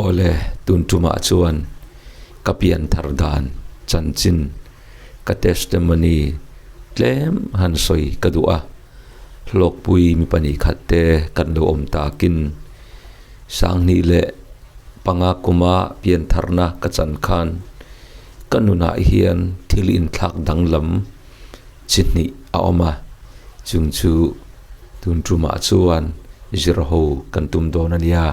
Awle, tun tumah chuan ka pianthar dan chanchin ka testimony tlem han sawi ka duh a, hlawkpui mi pahnih khat te kan lo awm takin Sanghnih leh panga kuma piantharna ka chan khan ka nunah hian thil inthlak danglam chi hnih a awm a, chung chu tun tumah chuan zir ho kan tum dawn a nia.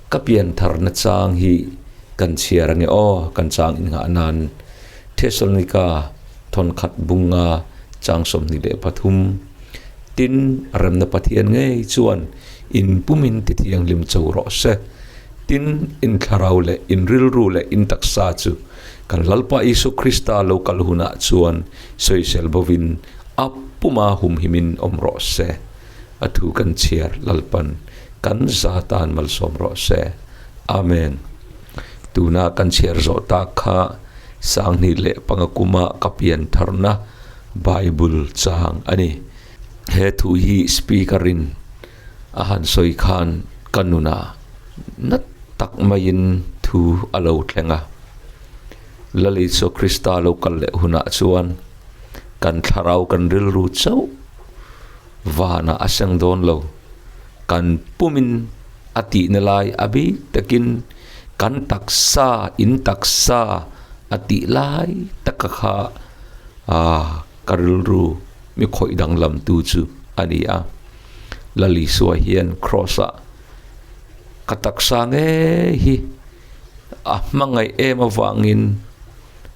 Ka piantharna chang hi kan chhiar ange aw, kan chang innghah nan Thessalonika thawnkhat bunga chang 23 tin remna Pathian ngei chuan in pumin ti thianghlim cho rawh se. Tin, in thlarau leh in rilru leh in taksa chu kan Lalpa Isu Krista lo kal hunah chuan sawisel bovin a puma humhimin awm rawh se. A thu kan chhiar Lalpan kan za tan malsawm rawh se. Amen. Tuna kan chhiar zawh tak kha Sanghnih leh panga kuma ka pian tharna Bible chang a ni. He thu hi speaker in a han sawi khan ka nunah nat tak maiin thu a lo thleng a. Lal Isua Krista lo kal leh hunah chuan kan thlarau kan rilru chauh vanah a seng dawn lo. Kan pumin a tihna lai a bik takin kan taksa in taksa a tih lai taka kha Ka rilru mi khawih danglamtu chu a ni a. Lal Isua hian Kraws-ah ka taksa ngei hi a hmangaih em avangin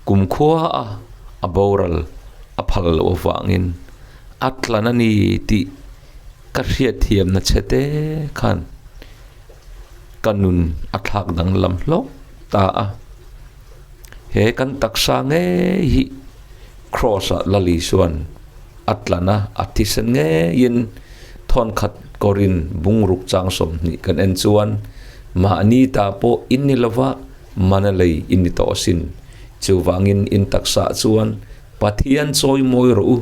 kumkhua a a boral a phal loh avangin a tlan a ni tih ka hriatthiamna che te khan ka nun a thlak danglam hlawk ta a. He kan taksa ngei hi Kraws-ah Lal Isua'n a tlan a, a thisen ngeiin thawnkhat kawrin bungruk chang 20 kan en chuan mahni ta pawh in ni lova mana lei in ni tawh asin. Chuvangin in taksaah chuan Pathian chawi mawi rawh u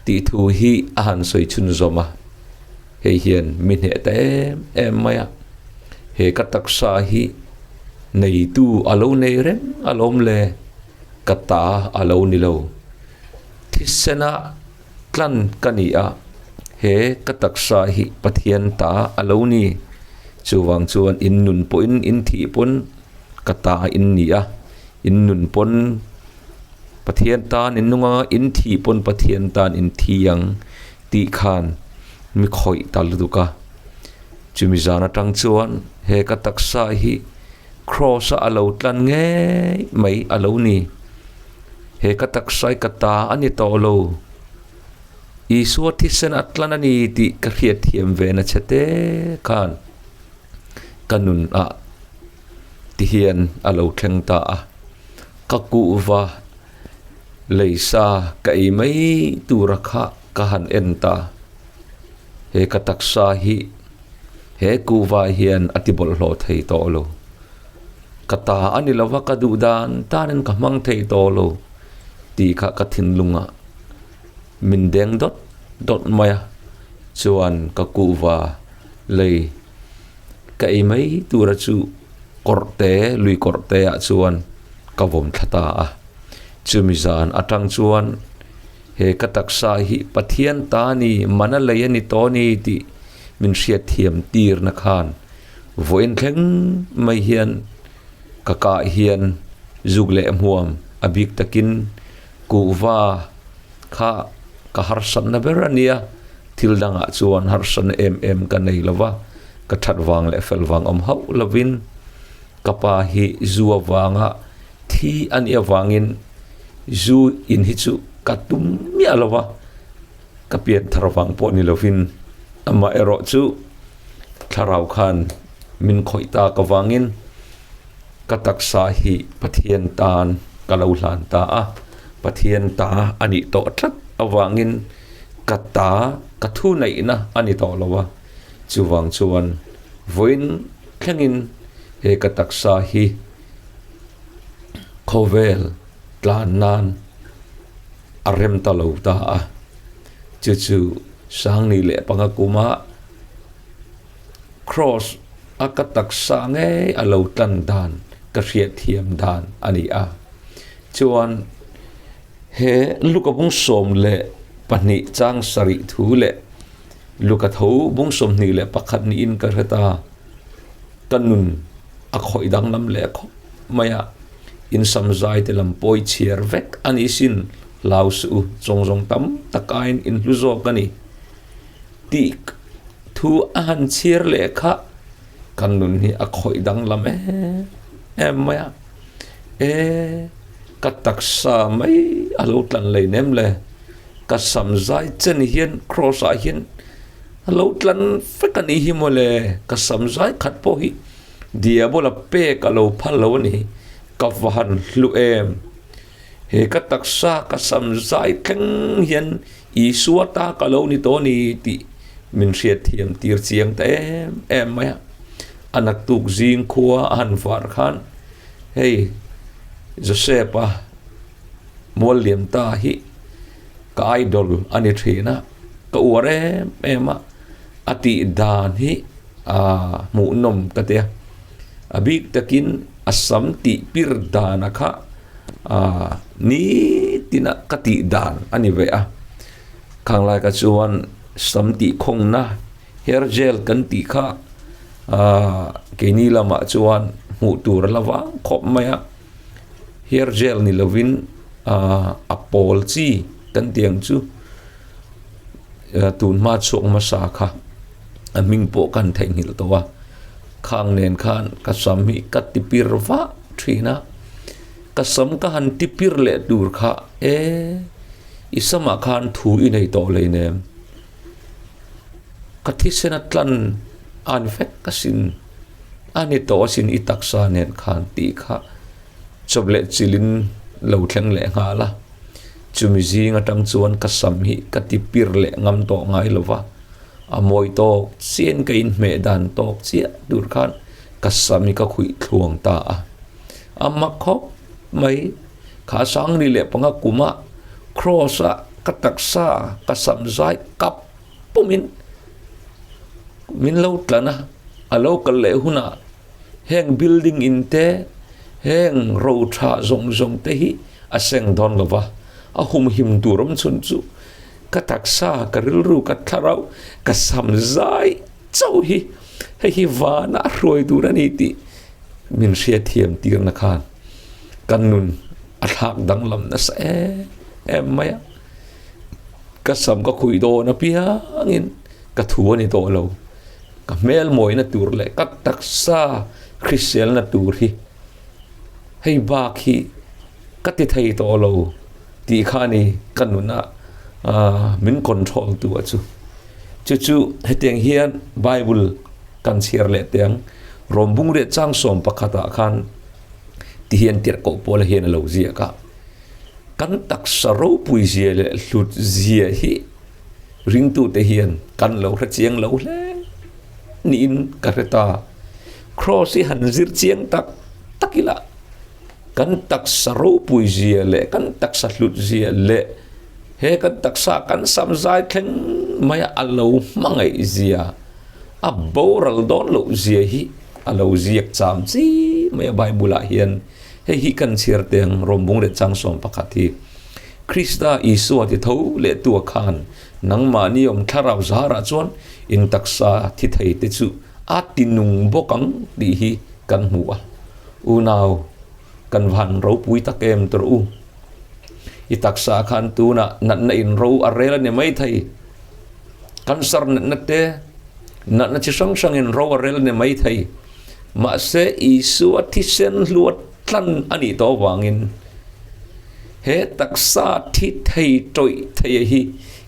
tih thu hi a han sawi chhunzawm a. Hei hian mi hneh ta em em mai a, he ka taksa hi neitu a lo nei reng alawm le, ka ta a lo ni lo. Thisena tlan ka ni a, he ka taksa hi Pathian ta a lo ni. Chuvang chuan in nun pawhin in thih pawn ka ta in ni a, in nun pawn Pathian tan in nung anga in thih pawn Pathian tan in thi ang tih khan mi khawih ta lutuk a. Chumi zan atang chuan he ka taksa hi Kraws-a a lo tlan ngei mai a lo ni. He ka taksa hi ka ta a ni tawh lo. Isua thisen a tlan a ni tih ka hriatthiam ve na che te khan ka nun ah ti hian a lo thleng ta a. Ka kuhva leisa ka ei mai tura kha ka han en ta. He ka taksa hi he kuhva hian a ti bawlhhlawh thei tawh lo. Ka ta a ni lova ka duh dan danin ka hmang thei tawh lo tih kha ka thinlungah min deng dawt dawt mai a. Chuan ka kuhva lei ka ei mai tura chu kawrhte lui kawrhte ah chuan ka vawm thla ta a. Chumi zan atang chuan He ka taksa hi Pathian ta ni, mana lei a ni tawh ni tih min hriatthiam tirna khan vawiin thleng mai hian ka kah hian zuk leh hmuam a bik takin kuhva kha ka harsatna ber a nia, thil dangah chuan harsatna em em ka nei lo va, ka that vang leh fel vang awm hauh lovin ka pa hi zu avanga thi a nih avangin zu in hi chu ka tum miah lo va, ka pian thar vang pawh ni lovin amah erawh chu thlarau khan min khawih tak avangin ka taksa hi Pathian tan ka lo hlan ta a, Pathian ta a nih tawh tlat avangin ka ta ka thu neihna a ni tawh lo a, chuvang chuan vawiin thlengin he ka taksa hi Khawvel tlan nan a rem ta lo ta a, chu chu Sangni leh panga kuma Kraws a ka taksa ngei a lo tlan dan ka hriatthiam dan a ni a. Chuan he Luka bung 12 chang sarih thu leh Luka tho bung 21 niin ka hre ta. Ka nun a khawih danglam leh khawp mai a, insamzai te lam pawi chhiar vek a ni sin, hlau suh u, zawng zawng tam tak aiin in hlu zawk a ni tih thu a han chhiar leh kha ka nun hi a khawih danglam em em mai a, e ka taksa mai a lo tlan lei nem le, ka samzai chen hian cross ah hian A lo tlan fek a nih hi mawle, ka sam zai khat pawh hi Diabola pek a lo phal lo a ni, ka va han hlu em. He ka taksa ka sam zai thleng hian Isua ta ka lo ni tawh a ni tih min hriatthiam tir chiang ta em em mai a. A naktuk zing khua a han var khan hei Joseph-a mual liam ta hi Ka idol a ni thin a, ka uar em em a, a tih dan hi aa hmuhnawm ka ti a, a bik takin a sam tih pir dana kha aa nitina ka tih dan a ni ve a, khang lai kha chuan sam tih khawngna hair gel kan tih kha aa keini lamah chuan hmuh tur a la vang khawp mai a. Hair gel ni lovin a pawl chi kan tih ang chu tun hma chhuak hmasa kha a hming pawh kan theihnghilh tawh a, khang nen khan ka sam hi ka ti pir vah thin a, ka sam ka han ti pir leh tur kha e i samah khan thu i nei tawh hleinem ka thisen a tlan an vek asin. A ni tawh asin i taksa nen khan tih kha chawp leh chilhin lo thleng leh nghal a, chumi zing atang chuan ka sam hi ka ti pir leh ngam tawh ngai lo va, a mawi tawk chiahin ka inhmeh dan tawk chiah tur khan ka sam hi ka khuih thluang ta a, a mak khawp mai kha sangni leh panga kuma cross a ka taksa ka sam zai kap pumin min lo tlan a, a lo kal leh hunah heng building in te, heng ro tha zawng zawng te hi a seng dawn lo va, a humhim tur awm chhun chu ka taksa, ka rilru, ka thlarau, ka sam zai chauh hi hei hi vana a hruai tur a ni tih min hriatthiam tirna khan ka nun a thlak danglam nasa em em mai a. Ka sam ka khuih dawn apiangin ka thu a ni tawh lo. Ka hmel mawina tur leh ka taksa hriselna tur hi hei bak hi ka ti thei tawh lo tih kha a ni ka nuna min control tu a chu. Chu chu hetiang hian Bible kan chhiar leh teh ang. Rawm bung riat chang sawm pakhatah khan ti hian tirhkoh pawl hian a lo ziak a. Kan taksa ropui zia leh hlut zia hi ringtute hian kan lo hre chiang lo hle niin ka hre ta. Kraws hi han zir chiang tak tak ila kan taksa ropui zia leh kan taksa hlut zia leh he kan taksa kan sam zai thleng maia a lo hmangaih zia, a boral dawn loh zia hi a lo ziak cham chi mai a Bible ah hian. Hei hi kan chhiar teng Rawmbung leh chang 11 hi. Krista Isua ti tho leh tua khan nangmahni awm thlarau zarah chuan in taksa thi thei te chu a ti nung bawk ang tih hi kan hmu a. Unau, kan van ropui tak em tawrh u. I taksa khan tunah natna in ro a rel a ni mai thei. Cancer natna te, natna chi hrang hrangin ro a rel a ni mai thei. Mahse, Isua thisen hluat tlan a nih tawh avangin he taksa thi thei tawih theia hi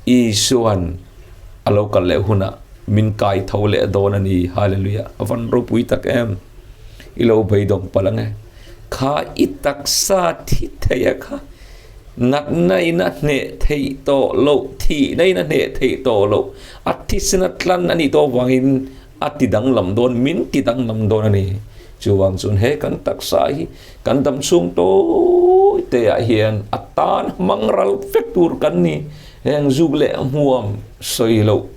Isua'n a lo kal leh hunah min kai tho leh dawn a ni. Hallelujah! A van ropui tak em! I lo beidawng palh ang e. Kha i taksa thi theia kha natna in a hneh theih tawh loh, thihna in a hneh theih tawh loh, a thisen a tlan a nih tawh avangin A ti danglam dawn, min ti danglam dawn a ni. Chuvang chuan he kan taksa hi kan dam chhung tawi te ah hian a tan hmang ral vek tur kan ni. Heng zuk leh hmuam sawi loh,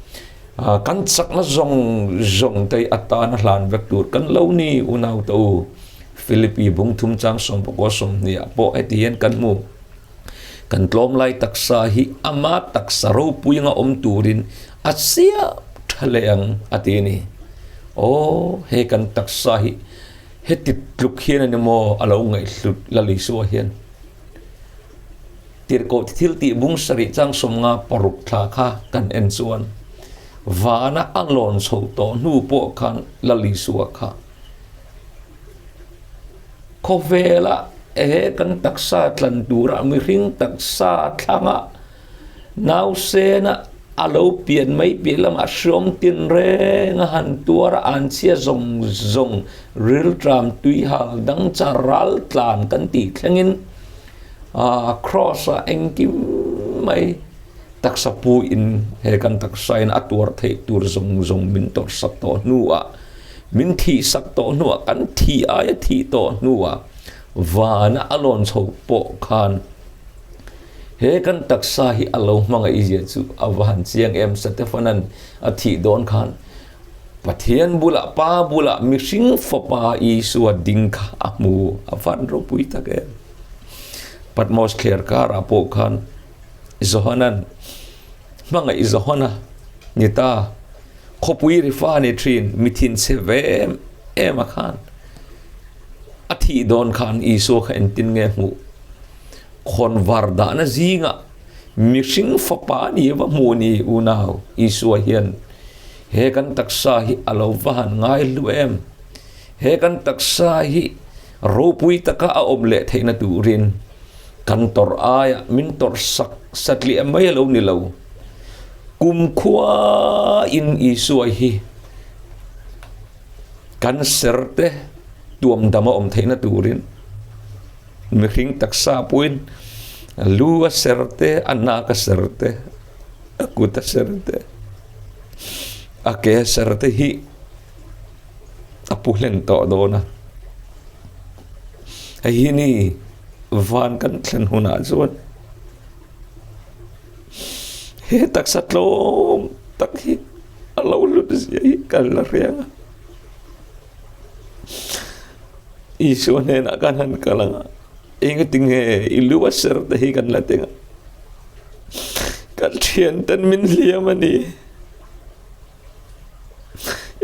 Kan chakna zawng zawng te atana hlan vek tur kan lo ni unau te u. Philippi bung thum chang sawmpakua sawmhnih ah pawh heti hian kan hmu. Kan tlawm lai taksa hi ama taksa ropui anga awm turin a siam tha leh ang a ti a ni. Aw, he kan taksa hi heti tluk hian a ni maw a lo ngaihhlut Lal Isua hian. Tirhkoh thil tih bung sarih chang 55 thla kha kan en chuan vana a lawn chho tawh hnu pawh khan Lal Isua kha Khawvela he kan taksa tlan tura mihring taksa thlanga nausena a lo pian mai piah lamah hriawm tin reng a han tuar a, anchhia zawng zawng rilṭam tuihal dang char ral tlan kan tih thlengin Cross-ah engkim mai taksa puiin he kan taksain a tuar theih tur zawng zawng min tawrhsak tawh hnuah Min thihsak tawh hnuah, kan thih aia thih tawh hnuah vana a lawn chho pawh khan he kan taksa hi a lo hmangaih zia chu a va han chiang em. Setefana'n a thih dawn khan Pathian bulah, Pa bulah mihring fapa Isua ding kha a hmu, a van ropui tak em. Patmos thler karah pawh khan Johana'n hmangaih Johana ni ta. Khawpui ri fa ni thin, mi thinchhe ve em em a khan. A thih dawn khan Isua kha engtin nge hmuh? Khawn var dahna zingah mihring fapa ni va hmuh ni unau Isua hian he kan taksa hi a lo va han ngai hlu em? He kan taksa hi ropui taka a awm leh theihna turin kan tawrh aia min tawrh sak satliah mai a lo ni lo. Kumkhua in Isua hi kan serte tuam dam a awm theihna turin mihring taksa puiin lu a serte, a nak a serte, a kut a serte, a ke a serte hi a pu hlen tawh dawn a. Hei hi ni van kan thlen hunah chuan He taksa tlawm tak hi a lo hlut zia hi kan la hriang a. Isua hnenah kan han kal ang a, engatinge i lu a ser te hi kan la teng a. Kan thian ten min hliam a ni.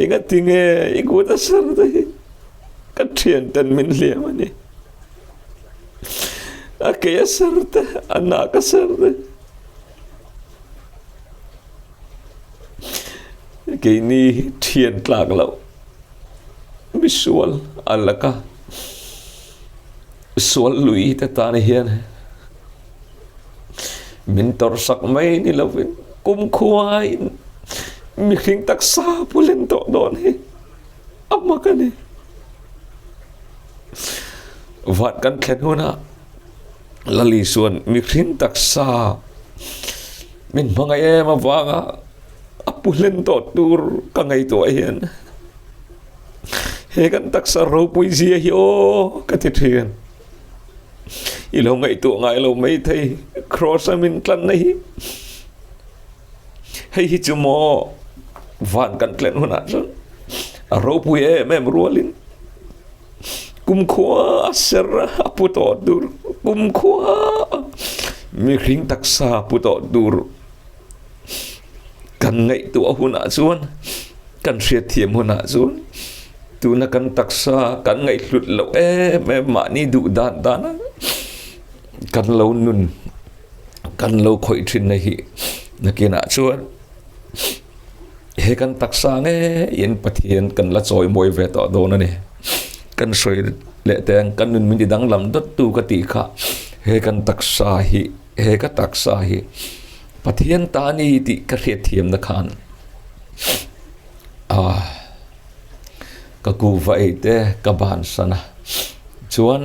Engatinge i kut a ser te hi kan thian ten min hliam a ni. A ke a ser te, a nak a ser te. Keini hi thian tlak loh misual a laka sual lui te tan hian min tawrhsak mai ni lovin kumkhuain mihring taksa pulin tawh dawn hi a mak a ni. Vat kan thlen hunah Lali chuan mihring taksa min hmangaih em avanga a pu hlen tawh tur ka ngaihtuah hian he kan taksa ropui zia hi aw ka ti thin. I lo ngaihtuah ngai lo maithei cross a min tlanna hi hei hi chu maw van kan tlen hunah chuan a ropui em em rualin Kumkhua a ser a pu tawh tur, kumkhua mihring taksa pu tawh tur kan ngaihtuah hunah chuan, kan hriatthiam hunah chuan tuna kan taksa kan ngaihhlut loh em em mahni duh dan dana kan lo nun, kan lo khawih thinna hi nakinah chuan He kan taksa ngeiin Pathian kan la chawi mawi ve tawh dawn a ni. Kan sawi leh teh ang, kan nun min ti danglam dawt tu ka tih kha he kan taksa hi, he ka taksa hi Pathian ta a ni tih ka hriatthiamna khan ah ka kuhva ei te ka bansan a. Chuan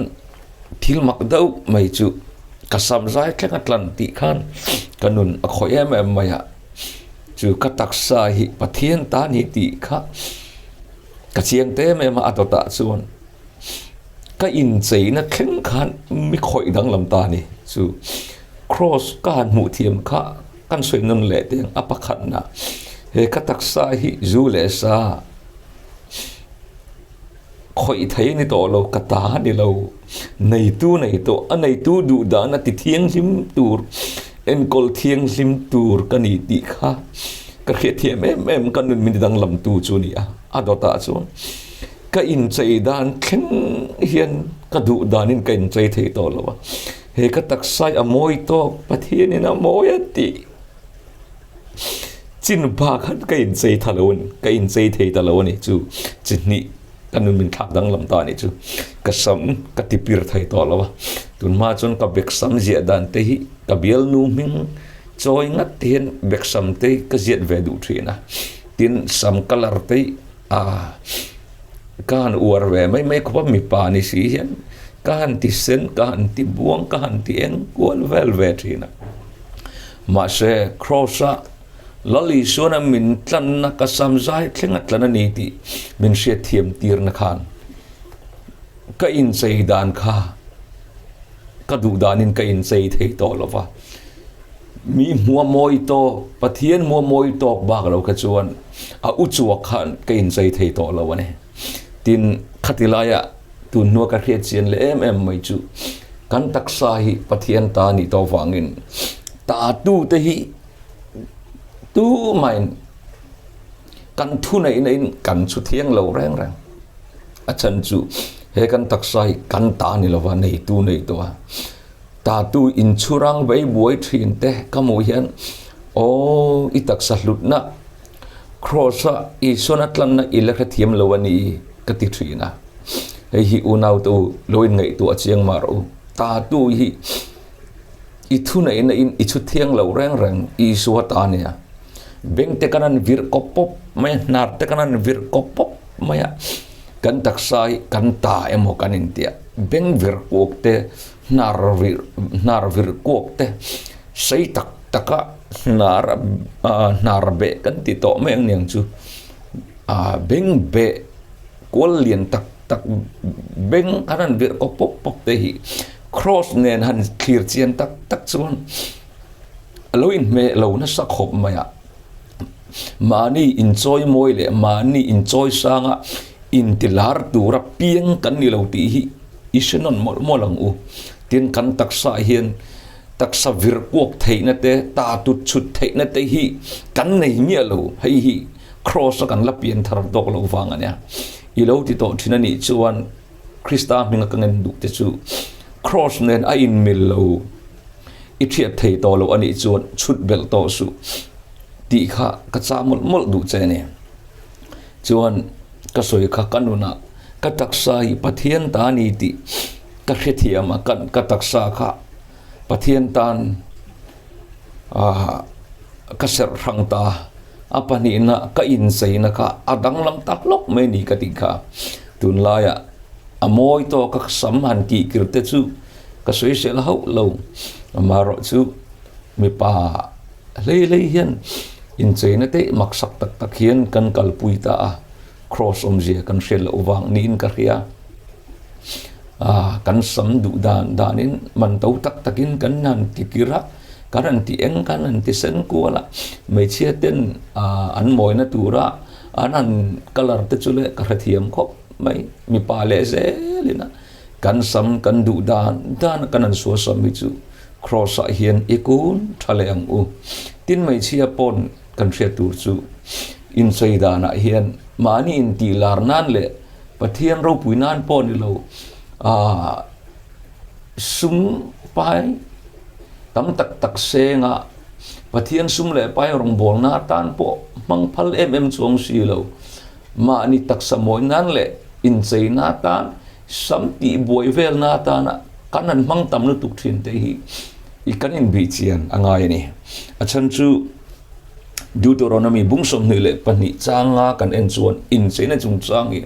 thil mak deuh mai chu ka sam zai thleng a tlan tih khan ka nun a khawih em em mai a. Chu ka taksa hi Pathian ta ni tih kha ka chiang te em em a, a dawtah chuan ka incheina thleng khan mi khawih danglam ta a ni. Chu Kross ka han hmuh thiam kha kan sawi nawn leh teng a pakhatna. He ka taksa hi zu leh sa khawih thei a ni tawh lo, ka ta a ni lo. Neitu nei tawh, a neitu duh dan a ti thianghlim tur, enkawl thianghlim tur ka ni tih kha ka hriatthiam em em, ka nun min ti danglamtu chu a ni a, a dawtah chuan ka inchei dan thleng hian ka duh danin ka inchei thei tawh lo a, he ka taksa hi a mawi tawk, Pathianin a mawi a tih chin bak khan ka inchei tha lo a ni, ka inchei thei ta lo a ni chu chi hnih ka nun min thlak danglam ta a nih chu, ka sam ka ti pir thei tawh lo a, tunhma chuan ka bek sam ziah dan te hi ka bialnu hming chawi ngat te hian bek sam te hi ka ziat ve duh thin a, tin sam colour te hi ah ka han uar ve mai mai khawp a mipa ni si hian ka han ti sen ka han ti buang ka han ti eng kual vel ve thin a mahse cross a Lal Isuana min tlanna ka sam zai thleng a tlan a ni tih min hriat thiam tirna khan ka inchei dan kha ka duh danin ka inchei thei tawh lo va. Mi hmua mawi tawk, Pathian hmua mawi tawk bak lo kha chuan a u chuak khan ka inchei thei tawh lo a ni. Tin, khati laia tun hnua ka hriat chian leh em em mai chu kan taksa hi Pathian ta nih tawh vangin tatute hi tumahin kan thuneihna in kan chhu thiang lo reng reng. A chhan chu he kan taksa hi kan ta ni lova neitu nei tawh a. Tatu inchhurang vei buai thin te ka hmuh hian aw i taksa hlutna Kraws-a Isuan a tlanna i la hrethiam lo a ni ka ti thin a. Hei hi unau te u lo inngaihtuah chiang mah rawh u. Tatu hi i thuneihna in i chhu thiang lo reng reng Isua ta nia. Beng te kan han virh kawp pawp mai a, hnar te kan han virh kawp pawp mai a. Kan taksa hi kan ta emaw kan intiah beng virh kuak te Hnar vir hnar vir kuak te sei tak tak a hnar hnar beh kan ti tawh mai ang niang chu ah beng beh kual lian tak tak beng an han virh kawp pawp pawp te hi cross nen han thlir chian tak tak chuan a lo inhmeh lo nasa khawp mai a mahni inchawi mawi leh mahni inchawi sanga intilar tura piang kan ni lo tih hi. I hre nawn mawlh mawlh ang u. Tin, kan taksa hian taksa vir kuak theihna te, ta tut chhut theihna te hi kan nei miah lo. Hei hi Kraws a kan la pian thar tawk loh vang a nia. I lo ti tawh thin a nih chuan Krista hminga ka ngen duh te chu Kraws nen a inmil lo, i thiat thei tawh lo a nih chuan chhut belh tawh suh tih kha ka chah mawlh mawlh duh che a ni. Chuan ka sawi kha ka nunah ka taksa hi Pathian ta a ni tih ka hrethiam a, ka taksa kha Pathian tan ah ka serh hrang ta, a pahnihna ka incheina kha a danglam ta hlawk mai a ni ka tih kha. Tunlaiah a mawi tawk a sam han tihkir te chu ka sawisel hauh lo, amaherawhchu mipa Hlei hlei hian incheina te maksak tak tak hian kan kalpui ta a, cross awmzia kan hriat loh vang niin ka hria. Ah, kan sam duh dan danin man to tak takin kan han ti kir a, kan han ti eng, kan han ti sen kual a, hmeichhia ten ah an mawina tura an han colour te chu le ka hrethiam khawp mai, mipa leh zelin a kan sam kan duh dan dan a kan han suasam hi chu Kraws ah hian i kun tha leh ang u. Tin hmeichhia pawn kan hriat tur chu inchei danah hian mahni intih lar nan leh Pathian ropui nan pawh ni lo ah sum pai tam tak tak senga Pathian sum leh pai rawngbawlna atan pawh hmang phal em em chuang si lo. Mahni taksa mawi nan leh incheina atan Sam tih buai velna atana kan han hmang tam lutuk thin te hi i kan inbih chian a ngai a ni. A chhan chu Deuteronomy bung 22 changa kan en chuan incheina chungchang hi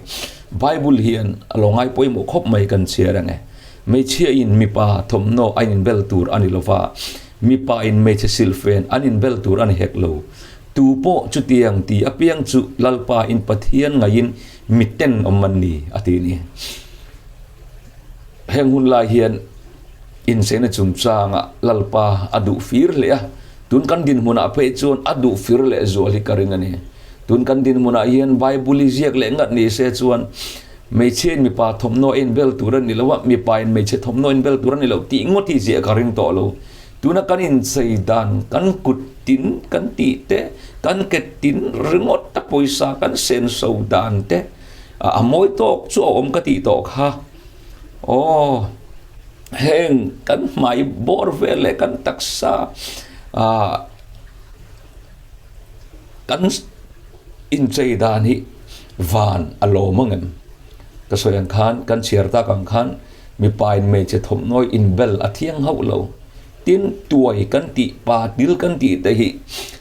Bible hian a lo ngai pawimawh khawp mai kan chhiar ang e. Hmeichhia in mipa thawmhnaw a inbel tur a ni lova, mipa in hmeichhe silhfen an inbel tur a ni hek lo. Tu pawh chutiang ti apiang chu Lalpa in Pathian ngaiin Miten awm an ni, a ti ni. Heng hun lai hian incheina chungchangah Lalpa a duh fir hle a. Tun kan dinhmunah phei chuan a duh fir leh zual hi ka ring a ni. Tun kan dinhmunah hian Bible hi ziak leh ngat ni se chuan hmeichhiain mipa thawmhnaw a inbel tur a ni lo a, mipain hmeichhe thawmhnaw a inbel tur a ni lo tih ngawt hi ziah ka ring tawh lo. Tuna kan inchei dan, kan kut tin kan tih te, kan ke tin ringawt a pawisa kan senso dan te a mawi tawk chu a awm ka tih tawh kha. Aw. Heng kan hmai bawr vel leh kan taksa ah kan inchei dan hi van a lawm ang em? Ka sawi ang khan kan chhiar tak ang khan mipa in hmeichhe thawmhnaw inbel a thiang hauh lo. Tin, tuai kan tih pa til kan tih te hi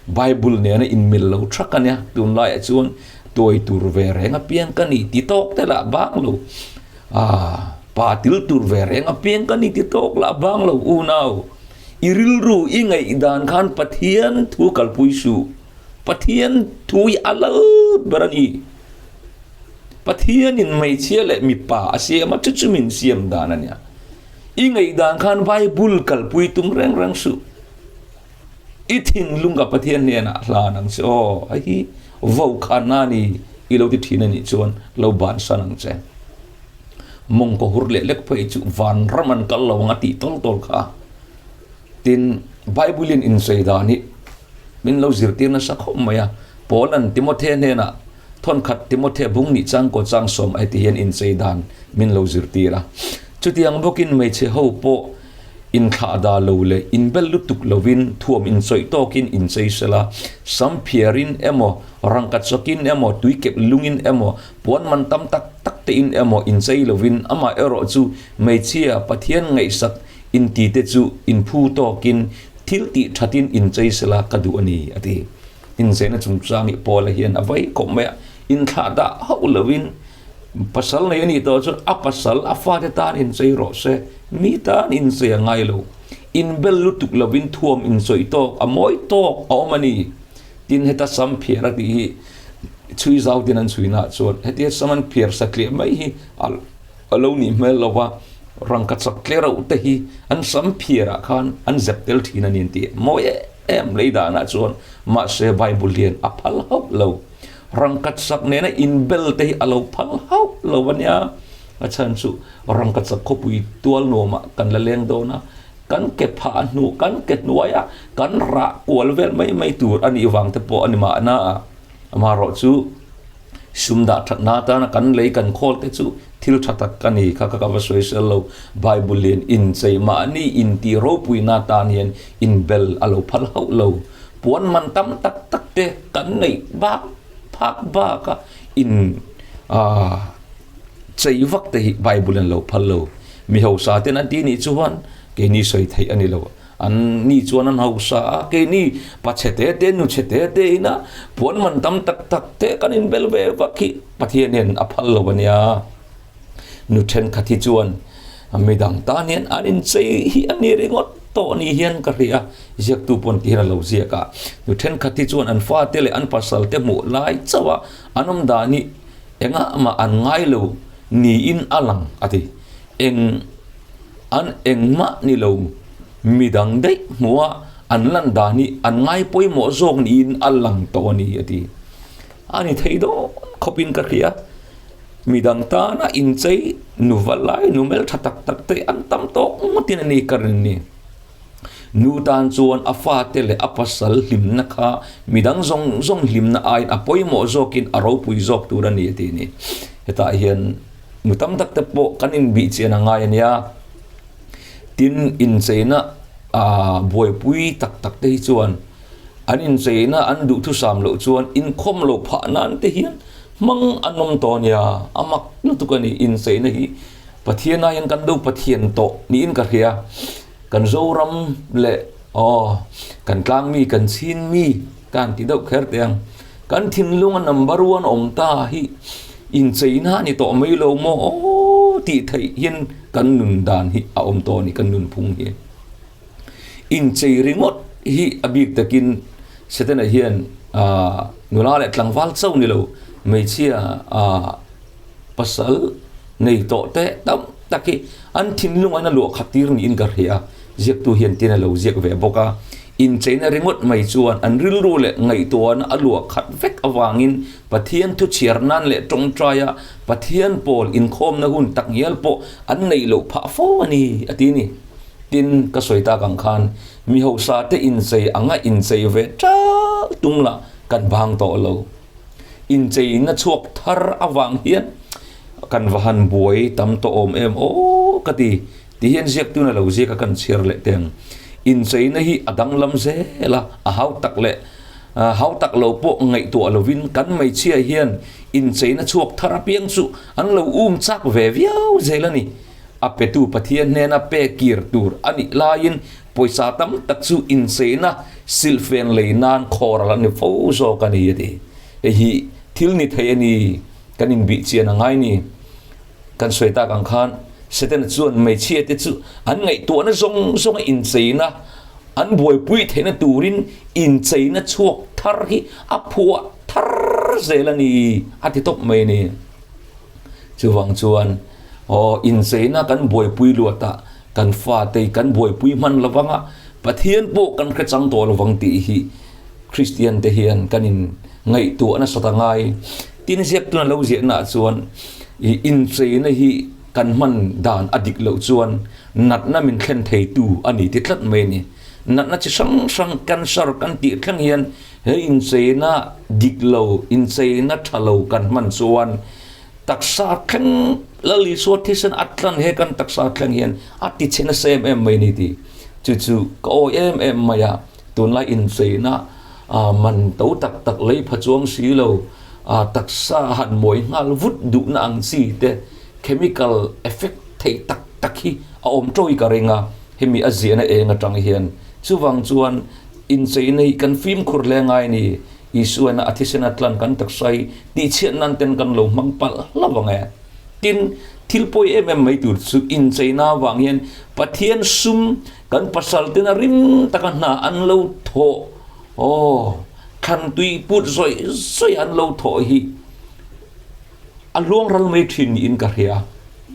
Bible nena inmil lo thak a nia. Tunlaiah chuan tuai tur ve reng apiang ka ni ti tawk te lah bang lo. Ah, pa til tur ve reng apiang ka ni ti tawk lah bang lo unau. I rilru i ngaih dan khan Pathian thu kalpui suh. Pathian thu hi a lal ber a ni. Pathianin hmeichhia leh mipa a siam a, chu chu min siam dan a nia. I ngaih dan khan Bible kalpui tum reng reng suh. I thinlung ka Pathian hnenah hlan ang che aw, a hi vo khan a ni i lo ti thin a nih chuan lo bansan ang che. Mawngkaw hur leh lek phei chu vanram an kal lo ang a tih tawl tawl kha. Tin, Bible in insawi dan hi min lo zirtir nasa khawp mai a. Paula'n Timothe hnenah thawnkhat Timothe bung nih chang kaw chang sawm a heti hian inchei dan min lo zirtir a. Chutiang bawkin hmeichhe ho pawh Inthlah dah lo leh inbel lutuk lovin thuam inchawih tawkin inchei sela, sam phiarin emaw, rangka chawkin emaw, tuikep lungin emaw, puan man tam tak tak tein emaw inchei lovin amah erawh chu hmeichhia Pathian ngaihsak intite chu inphu tawkin thil tih thatin inchei sela ka duh a ni, a ti. Incheina chungchang i Paula hian a vai khawp mai a, inthlah dah hauh lovin Pasal nei a nih tawh chuan a pasal a fate tan inchei rawh se, mi tan inchei a ngai lo. Inbel lutuk lovin thuam inchawih tawk a mawi tawk a awm a ni. Tin heta sam phiar a tih hi chhui zau tin an chhui naah chuan hetia sam an phiar satliah mai hi a lo nih hmel lo va, rangka chak tle reuh te hi an sam phiarah khan an zep tel thin a ni an ti. Mawi em em lei danah chuan mahse Bible hian a phal hauh lo. Rangkachak nena inbel te hi a lo phal hauh lo a nia. A chhan chu rangkachak khawpui tual nuamah kan la leng dawn a, kan ke phah hnu, kan ke hnuaia kan rah kual vel mai mai tur a nih vang te pawh a ni mahna. Amaherawh chu sum dah thatna atana kan lei kan khawl te chu thil tha tak a ni kha kha ka va sawi sel lo. Bible in inchei mahni intih ropuina atan hian inbel a lo phal hauh lo. Puan man tam tak tak te kan neih bak phak bak a in chei vak te hi Bible an lo phal lo. Mi hausa ten an ti nih chuan keini sawi theih a ni lo. An ni chuan an hausa a, keini pa chhe te te nu chhe te te ina puan man tam tak tak te kan inbel ve vak hi Pathian hian a phal lo a nia. Nu thenkhat hi chuan midang tan hian an inchei hi a ni ringawt tawh ni hian ka hria a, ziaktu pawn ti hian a lo ziak a. Nu thenkhat hi chuan an fate leh an pasal te hmuh lai chauh a an awm dan hi engah mah an ngai lo niin a lang a ti. Eng an engmah ni lo midang daih hmuh a an lan dan hi an ngai pawimawh zawk niin a lang tawh a ni a ti. A ni thei dawn khawpin ka hria. Midang tana inchei nuva lai nu hmeltha tak tak te an tam tawk ngawtin a ni ka rin ni. Nu tan chuan a fate leh a pasal hlimna kha midang zawng zawng hlimna aiin a pawimawh zawkin a ropui zawk tur a ni a ti ni. Hetah hian nu tam tak te pawh kan inbih chian a ngai a nia. Tin, incheina buaipui tak tak te hi chuan an incheina an duhthusam loh chuan inkhawm loh phah nan te hian Hmang an awm tawh nia, a mak lutuk a ni, incheina hi Pathian aiin kan do Pathian tawh niin ka hria, kan Zoram leh aw kan tlang mi kan chin mi ka han ti deuh kher teh ang, kan thinlung a number one awm ta hi incheina a ni tawh mai lo maw aw tih theih hian kan nun dan hi a awm tawh a ni kan nunphung hi. Inchei ringawt hi a bik takin Setana hian nula leh tlangval chauh ni lo, hmeichhia pasal nei tawh te tam tak hi an thinlung an a luah khat tir niin ka hria. Ziaktu hian tin a lo ziak ve bawk a. Incheina ringawt mai chuan an rilru leh ngaihtuahna a luah khat vek avangin Pathian thu chhiar nan leh tawngtaia Pathian pawl inkhawmna hun tak ngial pawh an neih loh phah fo a ni, a ti ni. Tin, ka sawi tak ang khan mi hausa te inchei anga inchei ve ṭal tum lah kan bang tawh lo. Incheina chhuak thar avang hian kan va han buai tam tawh awm em aw ka ti. Ti hian ziaktun a lo ziak a kan chhiar leh teng. Incheina hi a danglam zel a, a hau tak leh hau tak lo pawh ngaihtuah lovin kan hmeichhia hian incheina chhuak thar apiang chu an lo um chak ve viau zel a ni. A petu Pathian hnena pe kir tur a nih laiin pawisa tam tak chu incheina silhfen lei nan khawral a ni fo zawk a ni a ti. Hei hi thil ni thei a ni, kan inbih chian a ngai ni. Kan sawi tak ang khan Setana chuan hmeichhia te chu an ngaihtuahna zawng zawnga incheina an buaipui theihna turin incheina chhuak thar hi a phuah thar zel a ni a ti tawp mai a ni. Chuvang chuan aw incheina kan buaipui luatah kan fate kan buaipui hman lovang a, Pathian pawh kan hre chang tawh lovang tih hi Kristian te hian kan in ngaihtuah nasat a ngai. Tin ziak tuna lo ziahna ah chuan i incheina hi kan hman dan a dik loh chuan natna min thlen theitu a ni ti tlat mai a ni. Natna chi hrang hrang cancer kan tih thleng hian he incheina dik lo, incheina tha lo kan hman chuan taksa thleng Lal Isua thisen a tlan he kan taksa thleng hian a ti chhe nasa em em mai a ni tih chu chu ka awi em em mai a. Tunlai incheina man to tak tak lei pha chuang si lo, taksa han mawi nghal vut duhna ang chi te chemical effect thei tak tak hi a awm tawi ka ring a, hemi a ziahna eng atang hian. Chuvang chuan incheina hi kan fimkhur hle ngai a ni, Isuaina a thisen a tlan kan taksa hi tihchhiat nan ten kan lo hmang palh hlauh ang e. Tin, thil pawi em em mai tur chu incheina avang hian Pathian sum Kan pasal ten a rim taka hna an lo thawh, aw, thlan tui put zawih zawih an lo thawh hi a luang ral mai thin niin ka hria.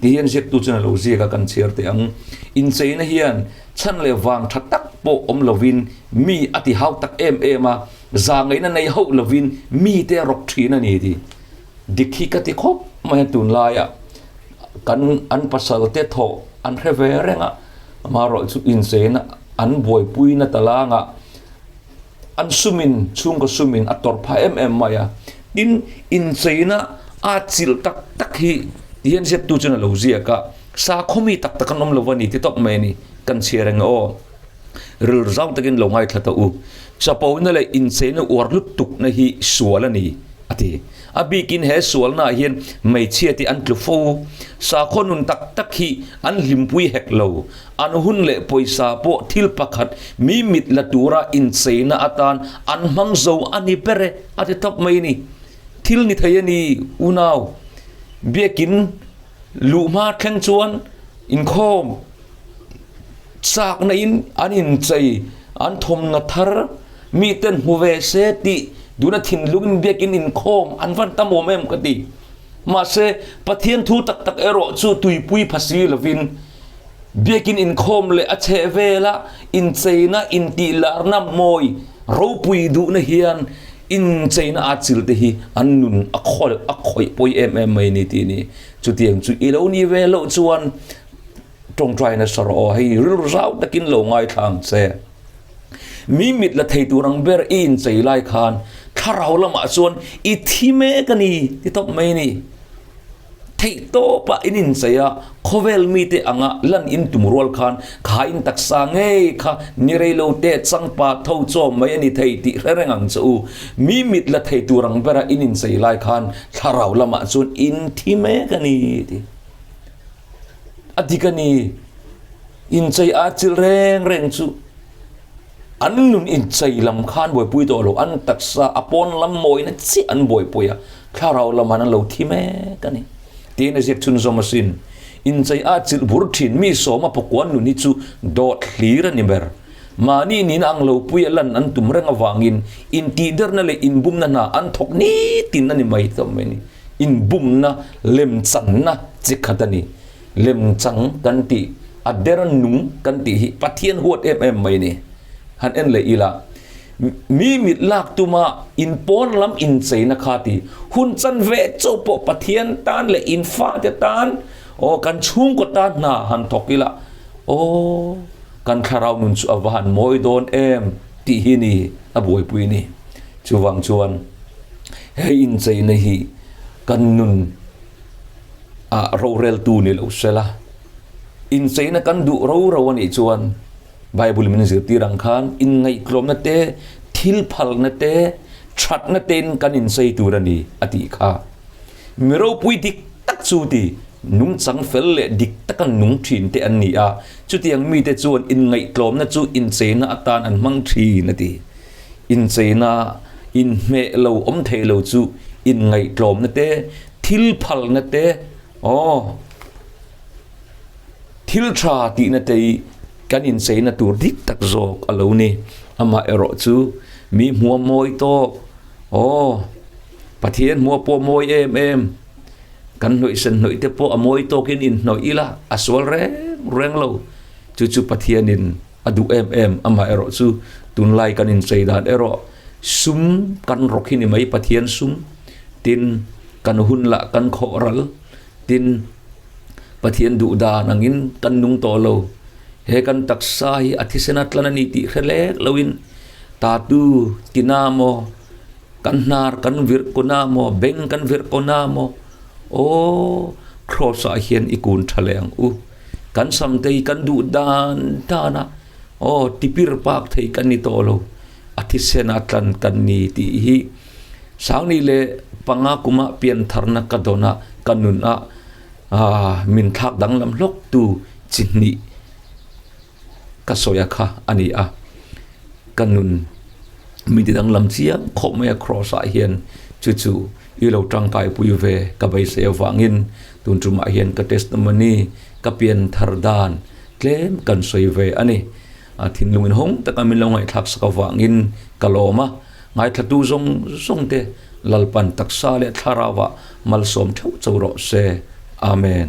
Ti hian ziaktu chuan a lo ziak a, kan chhiar teh ang. Incheina hian chhan leh vang tha tak pawh awm lovin mi a ti hau tak em em a, zangaihna nei hauh lovin mite a rawk thin a ni ti. Dik hi ka ti khawp mai a tunlaiah kan an pasal te thawh an hre ve reng a. Amaherawh chu incheina an buaipuina talangah an sumin, chhungkaw sumin a tawrh phah em em mai a. Tin, incheina a chilh tak tak hi ti hian ziaktu chuan a lo ziak a, sakhaw mi tak tak an awm lo a ni ti tawp mai a ni. Kan chhiar eng aw? Rilru zau takin lo ngaithla tawh u. Chapona leh incheina uar lutukna hi sual a ni, a ti. A bikin he sualnaah hian hmeichhia te an tlu fo. Sakhaw nun tak tak hi an hlimpui hek lo. An hun leh pawisa pawh thil pakhat mi mit la tura incheina atan an hmang zo a ni ber e, a ti tawp mai a ni. Thil ni thei a ni, unau. Biakin luh hma thleng chuan inkhawm. Chakna in an inchei, an thawmhnaw thar miten hmu ve se tih tuna thinlungin biakin inkhawm an van tam awm em ka ti. Mahse, Pathian thu tak tak erawh chu tuipui pha si lovin biakin inkhawm leh a chheh vela incheina intihlarna mawi ropui duhna hian incheina a chil te hi an nun a khawih pawi em em mai ni tih a ni. Chutiang chu i lo ni ve loh chuan Tawngtai nasa rawh aw, hei rilru zau takin lo ngaithla ang che. Mi mit la thei tur ang ber i inchei lai khan thlarau lamah chuan i thi mek a ni ti tawp mai a ni. Theih tawpah in inchei a, khawvel mite anga lan in tum rual khan kha in taksa ngei kha ni reilo te changpa tho chawm mai a ni thei tih hre reng ang che u. Mi mit la thei tur ang bera in inchei lai khan thlarau lamah chuan in thi mek a ni ti. A dik a ni. Inchei a chilh reng reng chu an nun inchei lam khan buaipui tawh lo, an taksa a pawn lam mawina chiah an buaipui a, thlarau lam an lo thi mek a ni. Tiin a ziak chhunzawm asin. Inchei a chilh bur thin mi sawma pakuan nun hi chu dawt hlir a ni ber. Mahni nihna ang lo pui a lan an tum reng avangin intihderna leh inbumna hna an thawk nitin a ni mai tawh mai a ni. Inbumna lemchanna chi khat a ni. Lemchang kan tih, a der nung kan tih hi Pathian huat em em mai a ni. Han en leh ila, mi mit lak tuma in pawn lam incheina kha ti hun chan ve chauh pawh Pathian tan leh in fate tan, aw kan chhungkaw tan hna han thawk ila, aw kan thlarau nun chu a va han mawi dawn em tih hi ni a buaipui ni. Chuvang chuan he incheina hi kan nun ah roreltu ni lo sela, incheina kan duh ro ro a nih chuan Bible min zirtir ang khan inngaihtlawmna te, thil phalna te, thatna tein kan inchei tur a ni a tih kha. Mi ropui dik tak chu ti nungchang fel leh dik taka nung thin te an ni a, chutiang mite chuan inngaihtlawmna chu incheina atan an hmang thin a ti. Incheina inhmeh lo awm thei lo chu inngaihtlawmna te, thil phalna te, aw. Thil tha tihna te hi kan incheina tur dik tak zawk a lo ni. Amaherawh chu mi hmuam mawi tawk, aw, Pathian hmua pawh mawi em em, kan hnawih sen hnawih te pawh a mawi tawkin inhnawih ila a sual reng reng lo. Chu chu Pathianin a duh em em. Amaherawh chu tunlai kan inchei dan erawh sum kan rawk hi ni mai Pathian sum tin kan hun lah kan khawh ral. Tin, Pathian duh dan angin kan nung tawh lo. He kan taksa hi a thisen a tlan a ni tih hre lek loin tatu tina maw, kan hnar kan virh kawna maw, beng kan virh kawna maw, aw, Kraws ah hian i kun tha leh ang u. Kan samte hi kan duh dan dan a, aw, tipir pak thei kan ni tawh lo. A thisen a tlan kan ni tih hi Sangni leh panga kuma piantharna ka dawn a, ka nun a min thlak danglam hlawk tu chi hnih ka sawi a kha a ni a. Ka nun min ti danglam chiang khawp mai a Kraws ah hian chu chu i lo tangkaipui ve ka beisei avangin tun tumah hian ka testimony ka pianthar dan tlem kan sawi ve a ni. A thinlung in hawng taka min lo ngaihthlak sak avangin ka lawm a, ngaithlatu zawng zawng te Lalpan taksa leh thlarauah malsawm theuh cho rawh se. Amen.